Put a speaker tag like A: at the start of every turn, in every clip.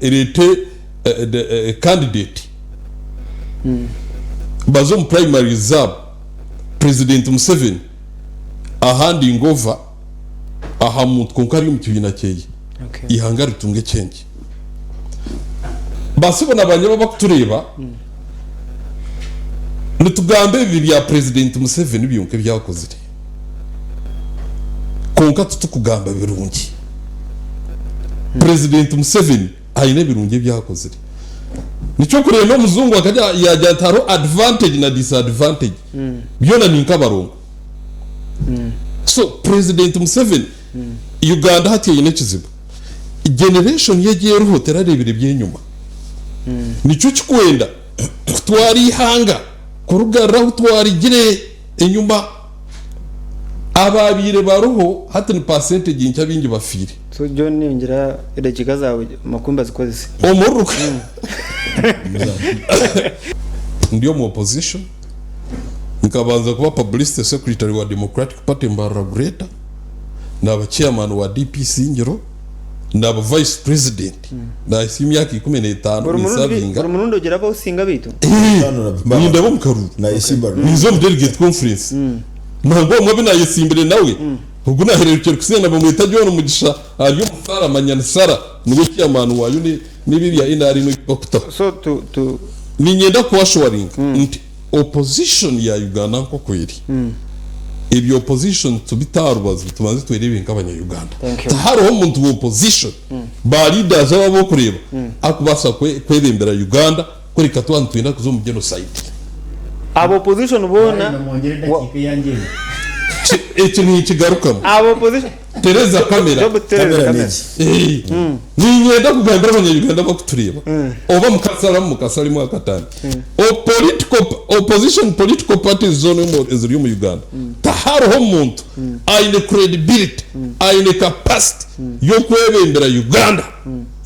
A: ereete candidate baze omu primaries zaabo, President Museveni ahandinge over aha muntu kwonka ari omu kibiina kyeye, eihanga ritunge change. Basibo na banyabo abakutureeba, nitugamba ebibi bya President Museveni byonka ebi akozire, kwonka titukugamba birungi. President Museveni aine ebirungi ebi akozire. Nikyo okureeba omujungu akagira yaagira nti hariho advantage na disadvantage, byona ni nk'abarongo. So President Museveni, Uganda hati eine ekizibu. Generation egi eriho terareebire eby'enyima. Nikyo kikwenda kutwara eihanga kurigarura ahu twarigire enyima. Abaabaire bariho hati ni percentage nkye abaingi bafiire.
B: So John ningira edakiika zaawe makumbi azikozese.
A: Omuruka ndi omu opposition nkabanza kuba publicity secretary wa Democratic Party Mbarara Greater. Naaba chairman wa DP Isingiro, naaba vice president, nahitsya emyaka 15
B: Buri murundi
A: ninsavinga.
B: buri murundi ogira abu osinga beitu?
A: Nindaba omu karuuru, ninza omu delegate conference, nangwa omwe abu nayesimbire nawe, ogu nahererukire kusinga nibamweta John Mugisha ari omu Sara manya ni Sara niwe chairman waayo n'ebi ebya NRM ebi bakutaho.
B: So tu tu
A: Niinyenda ku assuringa nti Opposition ya Uganda nk'oku eri, ebya opposition tubite aha rubaju tubanze twereebe nk'abanya Uganda.
B: Thank you.
A: Tihariho muntu wa opposition, ba leaders abo abu orikureeba arikubaasa kwebembera Uganda kureka twaba nitwenda kuza omu genocide.
B: Aba opposition boona
C: Mwongyere edakiika eyangye egi.
A: Eki ninkigarukamu.
B: Aba opposition
A: Tereza kamera.
B: Job tereza
D: Kamera
B: kamera.
D: n'egi.
A: Eh, niinyenda kugambira abanya-Uganda abarikutureeba oba mukasaramu mukasaremu akatambi. O political opposition political parties zoona omu eziri omu Uganda tihariho muntu aine credibility, aine capacity y'okwebembera Uganda,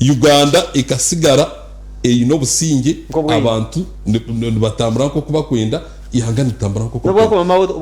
A: Uganda ekasigara eine obusingye,
B: Nk'obwengye.
A: abantu nibatambura nk'oku bakwenda, eihanga niritambura nk'oku
B: N'obu
A: rikwenda.
B: wakuba